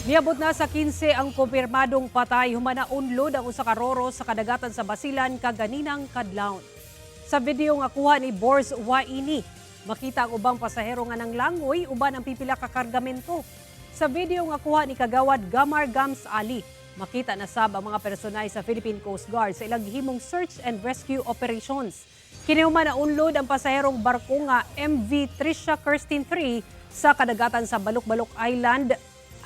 Niabot na sa 15 ang kumpirmadong patay human naunlod ang usa ka roro sa kadagatan sa Basilan kaganinang kadlawon. Sa video nga kuha ni Bors Waini, makita ang ubang pasahero nga nanglangoy uban ang pipila ka kargamento. Sa video nga kuha ni Kagawad Gamar Gams Ali, makita na sab ang mga personay sa Philippine Coast Guard sa ilang gihimong search and rescue operations. Kini human naunlod ang pasaherong barko nga MV Trisha Kerstin 3 sa kadagatan sa Baluk-Baluk Island,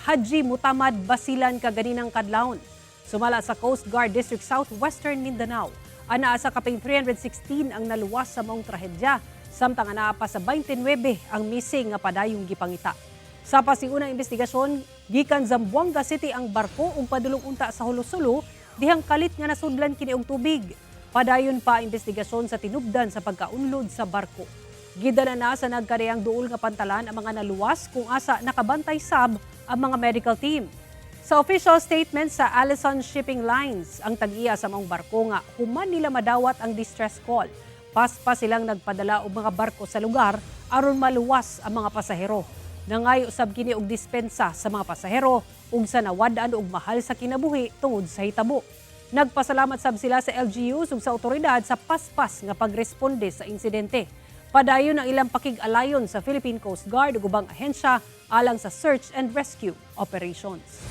Haji Mutamad, Basilan kaganinang kadlawon. Sumala sa Coast Guard District Southwestern Mindanao, anaa sa kaping 316 ang naluwas sa maong trahedya, samtang anaa pa sa 29 ang missing nga padayong gipangita. Sa pasiunang investigasyon, gikan Zamboanga City ang barko ug padulong unta sa Jolo, Sulu dihang kalit nga nasudlan kini og tubig. Padayon pa ang investigasyon sa tinubdan sa pagkaunlod sa barko. Gidala na sa nagkareyang duol nga pantalan ang mga naluwas kung asa nakabantay sab ang mga medical team. Sa official statement sa Allison Shipping Lines, ang tag-iya sa maong barko nga human nila madawat ang distress call, paspas silang nagpadala og mga barko sa lugar aron maluwas ang mga pasahero. Nangayo sab kini og dispensa sa mga pasahero ug sa nawad-an og mahal sa kinabuhi tungod sa hitabo. Nagpasalamat sab sila sa LGU ug sa otoridad sa paspas nga pagresponde sa insidente. Padayon ang ilang pakig-alayon sa Philippine Coast Guard ug ubang ahensya alang sa search and rescue operations.